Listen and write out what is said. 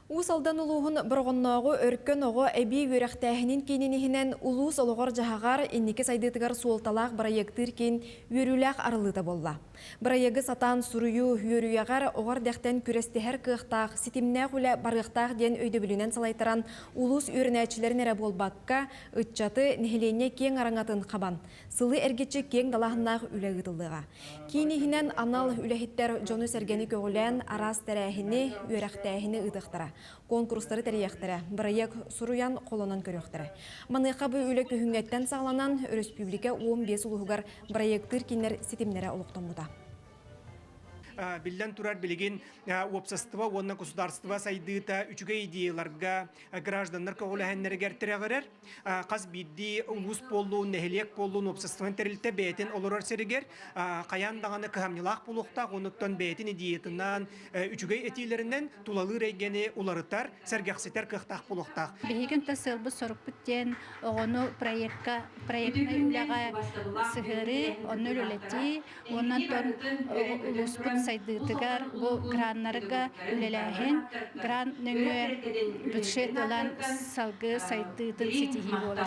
Уус Алдан улууһун Бороҕоннооҕу Өркөн оҕо эбии үөрэхтээһинин киинин иһинэн улуус олоҕор-дьаһаҕар инники сайдыытыгар суолталаах бырайыактыыр киин үөрүүлээх арыллыыта буолла. Бырайыагы сатаан суруйуу үөрүйэҕэр оҕо эрдэхтэн күрэстэһэр кыахтаах, ситимнээх үлэ барыахтаах диэн өйдөбүлүнэн салайтаран улуус үөрэнээччилэрин эрэ буолбакка, ыччаты, нэһилиэнньэ киэҥ араҥатын хабан, сылы эргиччи киэҥ далааһыннаах үлэ ыытыллыаҕа. Киин иһинэн анал үлэһиттэр дьону-сэргэни көҕүлээн араас тэрээһини, үөрэхтээһини ыытыахтара, куонкурустары тэрийиэхтэрэ, бырайыак суруйан холонон көрүөхтэрэ. Маныаха бу үлэ күһүҥҥэттэн саҕаланан, өрөспүүбүлүкэ 15 улууһугар бырайыактыыр кииннэр ситимнэрэ олохтоммута. Биллэн турар, билигин уопсастыба уонна государство сайдыыта үчүгэй идеяларга, гражданнар көҕүлэһэннэригэр тирэҕирэр. Хас биирдии улуус буоллун, нэһилиэк буоллун, уопсастыбан тэрилтэ бэйэтин олорор сиригэр хайаан даҕаны кыһамньылаах буолуохтаах, онуттан бэйэтин идеятынан, үчүгэй этиилэринэн тулалыыр эйгэни уларытар, сэргэхситэр кыахтаах буолуохтаах. Биһиги онто сыалбыт-сорукпут диэн оҕону проекка, проектнай үлэҕэ сыһыарыы, онно үлэлэтии, Уонна онтон улууспут сайдыытыгар бу граннарга үлэлээһин, грант нөҥүө бюджет ылан салгыы сайдыытын ситиһии буолар.